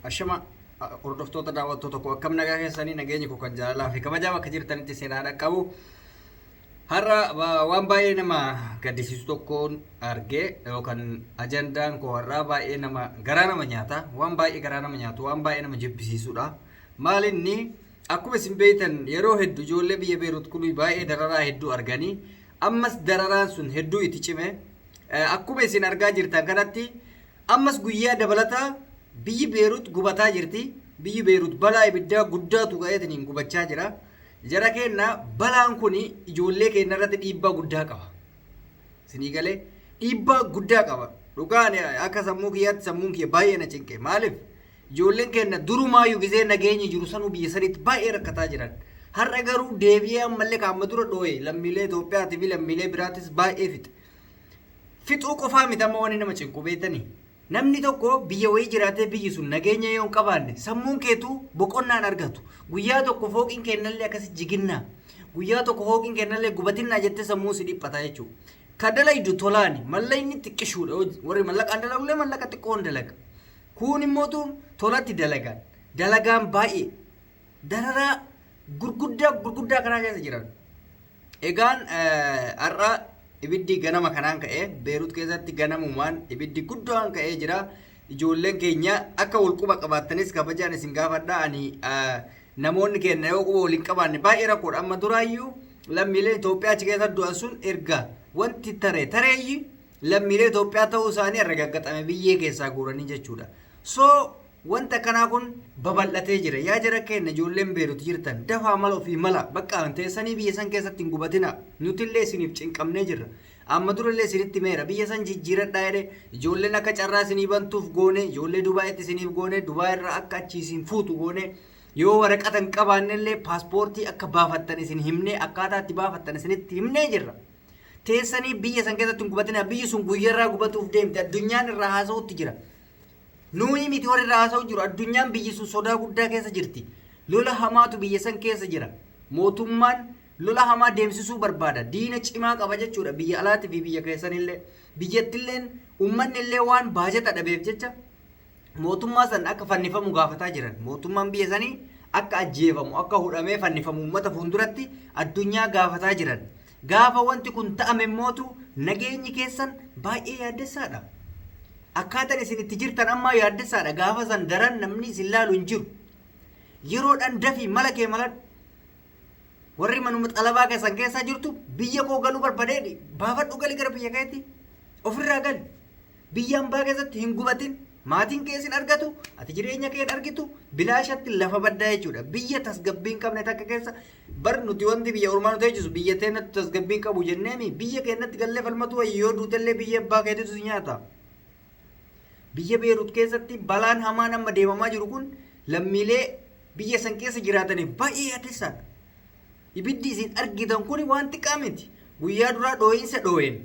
Ashama hordoftoota daawwattoota koo akkam nagaa keessanii nageenyi koo kan jaalalaa fi kabajaa bakka jirtanitti isin haa dhaqqabu. Har'a waan baay'ee nama gaddisiisu tokkoon arge yookaan ajandaan koo har'aa baay'ee nama garaa nama nyaata waan baay'ee garaa nama nyaatu waan baay'ee nama jibbisiisudha. Maal inni akkuma isin beektan yeroo hedduu ijoollee biyya Beerut kun baay'ee dararaa hedduu arganii ammas dararaan sun hedduu itti cime akkuma isin argaa jirtan kanatti Ammas guyyaa dabalataa biyyi Beerut gubataa jirti. Biyyi Beerut balaa ibiddaa guddaatu ka'eetiniin gubachaa jira. Jara keenna balaan kun ijoollee keenya irratti dhiibbaa guddaa qaba. Isinii galee dhiibbaa guddaa qaba. Dhugaan akka sammuu kiyyaatti sammuun kiyya baay'ee na cinqe. Maaliif? Ijoolleen keenya durumaayyuu gizee nageenyi jiru sanuu biyya sanitti baay'ee rakkataa jiran. Har'a garuu deebi'ee ammallee kan amma dura dhoo'e lammiilee Itoophiyaatii fi lammiilee biraatis baay'ee fixe. Fixuu qofaa miti amma wanni nama cinqu beektanii. Namni tokko biyya wayii jiraatee biyyi sun nageenya yoo hin qabaanne sammuun keetuu boqonnaan argatu. Guyyaa tokko fooqiin keennallee akkasi jiginnaa. Guyyaa tokko fooqiin keennallee gubatinnaa jettee sammuun si dhiphata jechuudha. Ka dalaydu tolaani mallaqni xiqqishuudha. Warri mallaqaan dalagullee mallaqa xiqqoon dalaga. Kuun immootu tolatti dalagan. Dalagaan baay'ee. Dararaa gurguddaa gurguddaa kanaa keessa jiran. Egaan har'a ibiddi ganama kanaan ka'e Beerut keessatti ganamumaan ibiddi guddaan ka'ee jira. Ijoolleen keenya akka wal quba qabaattanis kabajaan isin gaafadha. Ani namoonni keenya yoo quba waliin qabaanne baay'ee rakkoodha. Amma duraayyuu lammiileen Itoophiyaa achi keessa du'an sun erga wanti tare tareeyyi lammiilee Itoophiyaa ta'uu isaanii argaggaxame biyyee keessaa guuranii jechuudha. So Wanti akkanaa kun babal'atee jira. Yaa jara keenna ijoolleen Beerut jirtan dafaa mala ofii mala bakka teessanii biyya san keessatti hin gubatinaa. Nutillee isiniif cinqamnee jirra. Amma durallee isinitti himeera biyya san jijjiiradhaa jedhee ijoolleen akka carraa isinii bantuuf goone ijoollee Dubaayitti isiniif goone Dubaay irraa akka achii isin fuutu goone yoo waraqata hin qabaannellee paaspoortii akka baafattan isin himnee akkaataa itti baafattan isinitti himnee jirra. Teessanii biyya san keessatti hin gubatinaa biyyi sun guyyarraa gubatuuf deemte addunyaan irraa haasa'utti jira. Nuyi miti warri irraa haasa'u jiru addunyaan biyyi sun sodaa guddaa keessa jirti. Lola hamaatu biyya san keessa jira. Mootummaan lola hamaa deemsisuu barbaada. Diina cimaa qaba jechuudha biyya alaatii fi biyya keessanillee. Biyyattilleen uummanni illee waan baajata dhabeef jecha mootummaa san akka fannifamu gaafataa jiran. Mootummaan biyya sanii akka ajjeefamu, akka hudhamee fannifamu uummata fuulduratti addunyaa gaafataa jiran. Gaafa wanti kun ta'ame immootu nageenyi keessan baay'ee yaaddessaadha. Akkaataan isin itti jirtan ammaa yaaddessaadha. Gaafa san daran namni isin laalu hin jiru. Yeroodhaan dafii mala kee maladhu. Warri manuma xalabaa keessan keessaa jirtu biyya koo galuu barbaadee baafadhu gali gara biyya keetti. Ofirraa gali. Biyya ambaa keessatti hin gubatin. Maatiin kee sin argatu, ati jireenya kee hin argitu, bilaashatti lafa baddaa jechuudha. Biyya tasgabbii hin qabne takka keessa bar nuti wanti biyya ormaa nu teechisu biyya teennatti tasgabbii hin qabu jenneemi biyya keennatti gallee falmatu wayya yoo duutellee biyya abbaa keetitu si nyaata. Biyya Beerut keessatti balaan hamaan amma deemamaa jiru kun lammiilee biyya san keessa jiraataniif baay'ee yaaddessaadha. Ibiddi isin argitan kun waan xiqqaa miti. Guyyaa duraa dhoo'insa dhoo'een.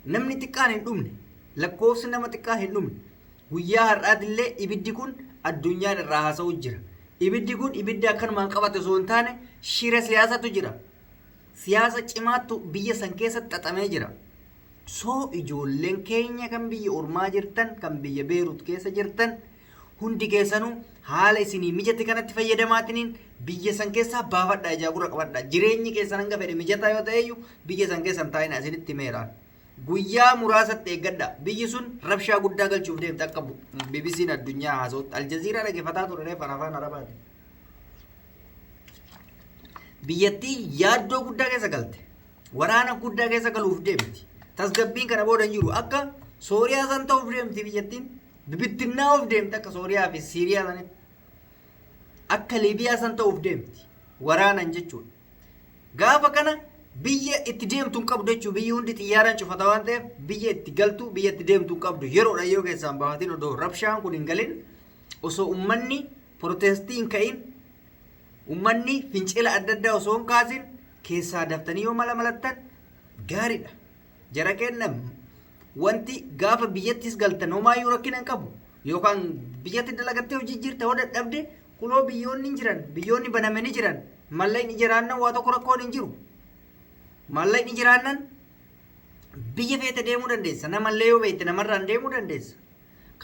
Namni xiqqaan hin dhumne. Lakkoofsi nama xiqqaa hin dhumne. Guyyaa har'aatillee ibiddi kun addunyaan irraa haasa'u jira. Ibiddi kun ibidda akkanumaan qabate osoo hin taane shira siyaasatu jira. Siyaasa cimaattu biyya san keessatti xaxamee jira. So ijoolleen keenya kan biyya ormaa jirtan, kan biyya Beerut keessa jirtan hundi keessanuu haala isinii mijate kanatti fayyadamaatiniin biyya san keessaa baafadhaa ijaa gurra qabadhaa. Jireenyi keessan hanga fedhe mijataa yoo ta'eyyuu biyya san keessa hin taa'inaa isinitti himeeraan. Guyyaa muraasatti eeggadhaa. Biyyi sun rabshaa guddaa galchuuf deemte akka BBC'n addunyaa haasa'utti. Aljaziiraa dhaggeeffataa ture reeffa afaan Arabaati. Biyyattii yaaddoo guddaa keessa galte. Waraana guddaa keessa galuuf deemti. Tasgabbiin kana booda hin jiru. Akka Sooriyaa san ta'uuf deemti biyyattiin. Bibittinnaa'uuf deemti akka Sooriyaa fi Siiriyaa sanitti. Akka Liibiyaa san ta'uuf deemti. Waraanan jechuudha. Gaafa kana biyya itti deemtu hin qabdu jechuudha. Biyyi hundi xiyyaaraan cufata waan ta'eef biyya itti galtu biyya itti deemtu hin qabdu. Yeroodha yoo keessaan baafatin odoo rabshaan kun hin galin osoo uummanni protestii hin ka'in uummanni fincila adda addaa osoo hin kaasin keessaa daftanii yoo mala malattan gaariidha. Jara keenna wanti gaafa biyyattis galtan homaayyuu rakkina hin qabu. Yookaan biyyatti dalagattee hojii jirta yoo dadhabde kunoo biyyoonni hin jiran biyyoonni banamanii jiran mallaqni jiraannan waa tokko rakkoon hin jiru. Mallaqni jiraannan biyya feete deemuu dandeessa. Namallee yoo beekte namarraan deemuu dandeessa.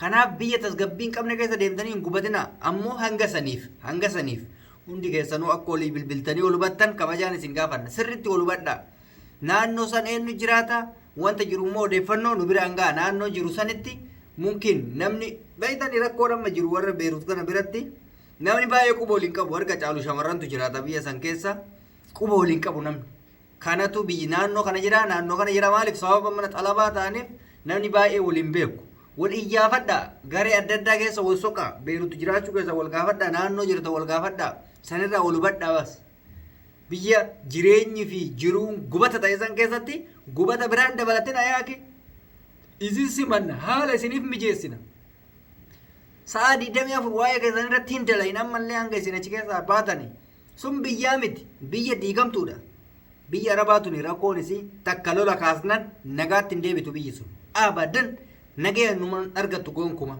Kanaaf biyya tasgabbii hin qabne keessa deemtanii hin gubatinaa. Ammoo hanga saniif hanga saniif hundi keessanuu akka olii bilbiltanii ol hubattan kabajaan isin gaafanna. Sirriitti ol hubadhaa. Naannoo san eenyu jiraata? Wanta jiru immoo odeeffannoo nu biraan ga'a. Naannoo jiru sanitti mumkin namni beektanii rakkoon amma jiru warra Beerut kana biratti namni baay'ee quba waliin qabu harka caalu shamarrantu jiraata biyya san keessa quba waliin qabu namni. Kanatu biyyi naannoo kana jira naannoo kana jira maaliif sababa mana xalabaa ta'aniif namni baay'ee waliin beeku. Wal iyyaafadhaa garee adda addaa keessa wal soqaa Beerut jiraachuu keessa wal gaafadhaa naannoo jirta wal gaafadhaa sanirraa wal hubadhaa bas. Biyya jireenyi fi jiruun gubata ta'e san keessatti gubata biraan dabalatina yaaki. Isin simanna haala isiniif mijeessina. Sa'a 24 waa'ee keessan irratti hin dalayin ammallee hanga isin achi keessaa baatani. Sun biyyaa miti biyya diigamtuudha. Biyya Arabaa tuni rakkoon isii takka lola kaasnan nagaatti hin deebitu biyyi sun. Abadan nagaya numan argattu gonkuma.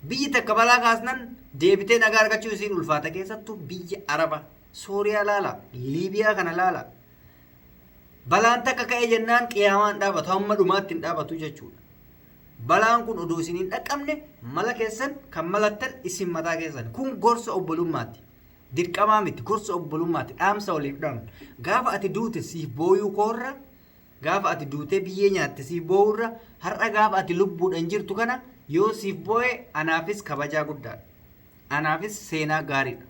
Biyyi takka balaa kaasnan deebitee nagaa argachuu isiin ulfaata keessattuu biyya Araba. Sooriyaa laala, Liibiyaa kana laala. Balaan takka ka'ee jennaan qiyaamaan dhaabatu hamma dhumaatti hin dhaabatu jechuudha. Balaan kun odoo isin hin dhaqqabne mala keessan kan malattan isin mataa keessan. Kun gorsa obbolummaati. Dirqamaa miti gorsa obbolummaati dhaamsa waliif dhaamna. Gaafa ati duute siif booyuu koorra gaafa ati duutee biyyee nyaatte siif boo'urra har'a gaafa ati lubbuudhaan jirtu kana yoo siif boo'e anaafis kabajaa guddaadha. Anaafis seenaa gaariidha.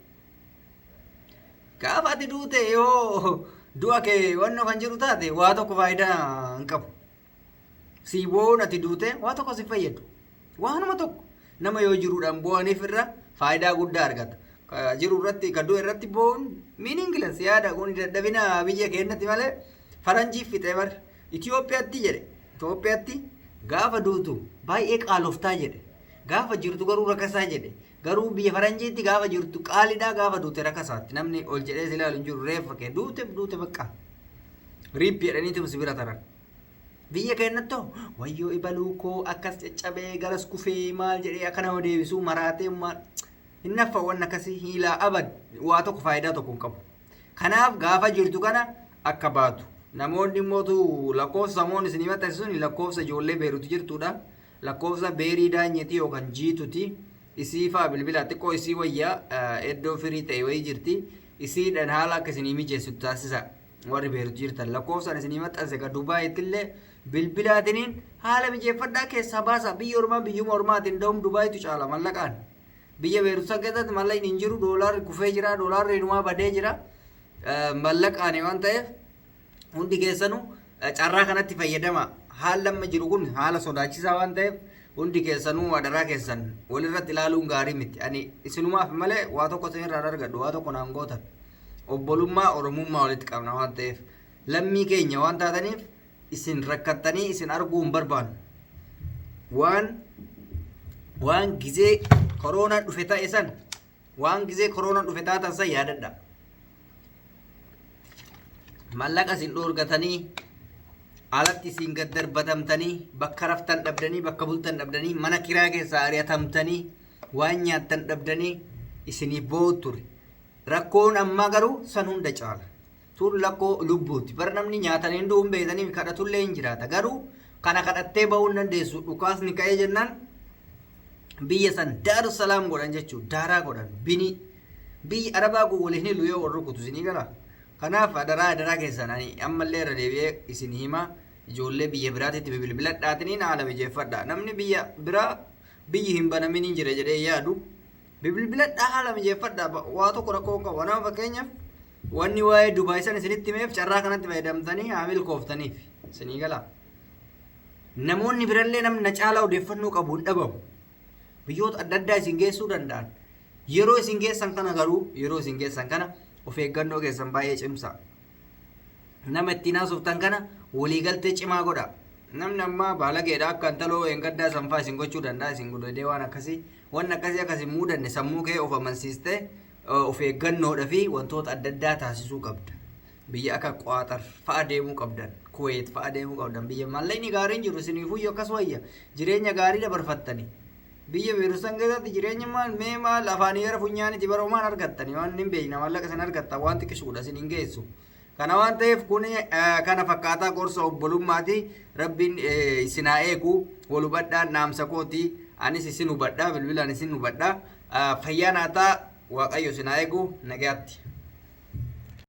Gaafa ati duute yoo du'a kee wannoo kan jedhu taate waa tokko faayidaa hin qabu. Sii boo'uun ati duute waa tokko si fayyadu. Waanuma tokko nama yoo jiruudhaan boo'aniif irra faayidaa guddaa argata. Ka jiru irratti ka du'e irratti boo'uun meaningless yaada kun dadhabina biyya keenyatti malee faranjiif fixee bar Itoophiyaatti jedhe Itoophiyaatti gaafa duutu baay'ee qaaloftaa jedhe gaafa jirtu garuu rakasaa jedhe garuu biyya faranjiitti gaafa jirtu qaalidhaa gaafa duute rakasaatti namni ol jedhee si ilaalu hin jiru reeffa kee duute duute bakka riippi jedhaniitu si bira taran. Biyya keenyattoo wayyoo ibaluu koo akkas caccabee garas kufee maal jedhee akka nama deebisuu maraatee maal hin naffa waan akkasii hiilaa abad waa tokko faayidaa tokko hin qabu. Kanaaf gaafa jirtu kana akka baatu namoonni immootu lakkoofsa samoon isin maxxanse sun lakkoofsa ijoollee Beeruut jirtudha. Lakkoofsa beerii daanyeeti yookaan jiituti isii faa bilbila xiqqoo isii wayyaa iddoo firii ta'e wayii jirti isiidhaan haala akka isinii mijeessitu taasisa. Warri Beerut jirtan lakkoofsaan isinii maxxanse ka Dubaayitti illee bilbilaatiniin haala mijeeffadhaa keessaa baasaa biyya ormaa biyyuma ormaatiin da'um Dubaayitu caala mallaqaan. Biyya Beerut san keessatti mallaqni hin jiru doolaarri kufee jira doolaarri inumaa badee jira mallaqaani waan ta'eef hundi keessanuu carraa kanatti fayyadama haalli amma jiru kun haala sodaachisaa waan ta'eef hundi keessanuu adaraa keessan walirratti ilaaluun gaarii miti ani isinumaaf malee waa tokko isinirraa argadhu waa tokko naan gootan. Obbolummaa Oromummaa walitti qabna waan ta'eef lammii keenya waan taataniif isin rakkattanii isin arguu hin barbaannu. Waan waan gizee koroonaan dhufe ta'e san waan gizee koroonaan dhufe taatan san yaadadha. Mallaqa isin dhoorgatanii alatti isin gad darbatamtanii bakka raftan dhabdanii bakka bultan dhabdanii mana kiraa keessaa ari'atamtanii waan nyaattan dhabdanii isiniif boo'u ture. Rakkoon ammaa garuu san hunda caala. Tun lakkoo lubbuuti. Bar namni nyaatanii hin du'uun beektanii kadhatullee hin jiraata. Garuu kana kadhattee ba'uu hin dandeessu. Dhukaasni ka'ee jennaan biyya san daaru salaam godhan jechuudha. Daaraa godhan. Bini. Biyyi Arabaa kun waliin hilu yoo wal rukutu isinii gala. Kanaaf adaraa adaraa keessan ani ammallee irra deebi'ee isin hima. Ijoollee biyya biraatitti bilbiladhaatiniin haala mijeeffadha. Namni biyya biraa biyyi hin banamin hin jira jedhee yaadu. Bilbiladhaa haala mijeeffadhaa waa tokko rakkoo hin qabu. Anama fakkeenyaaf wanni waa'ee Dubaay san isinitti himeef carraa kanatti fayyadamtanii haa milkooftaniif isinii galaa. Namoonni birallee namni na caalaa odeeffannoo qabu hin dhabamu. Biyyoota adda addaa isin geessuu danda'an. Yeroo isin geessan kana garuu yeroo isin geessan kana of eeggannoo keessan baay'ee cimsaa. Nama ittiin haasoftan kana waliigaltee cimaa godha. Namni ammaa baalageedha akka intaloo eengaddaa sanfaa isin gochuu danda'a isin gudadee waan akkasii waan akkasii akka isin muudanne sammuu kee of amansiistee of eeggannoodha fi wantoota adda addaa taasisuu qabda. Biyya akka Qaaxar fa'a deemuu qabdan, Kuweet fa'a deemuu qabdan, biyya mallaqni gaariin jiru isiniifuyyuu akkas wayya jireenya gaarii dabarfattani. Biyya Beerustan keessatti jireenya maal mee maal afaanii gara funyaanitti baroomaan argattani waan hin beekna maallaqa isin argattan waan xiqqishuudha isin hin geessu. Kana waan ta'eef kun kana fakkaataa gorsa obbolummaati. Rabbiin isin haa eegu. Wal hubadhaan dhaamsa kooti. Anis isin hubadhaa, bilbilaan isin hubadhaa. Fayyaa naataa, Waaqayyo isin haa eegu, nagaatti.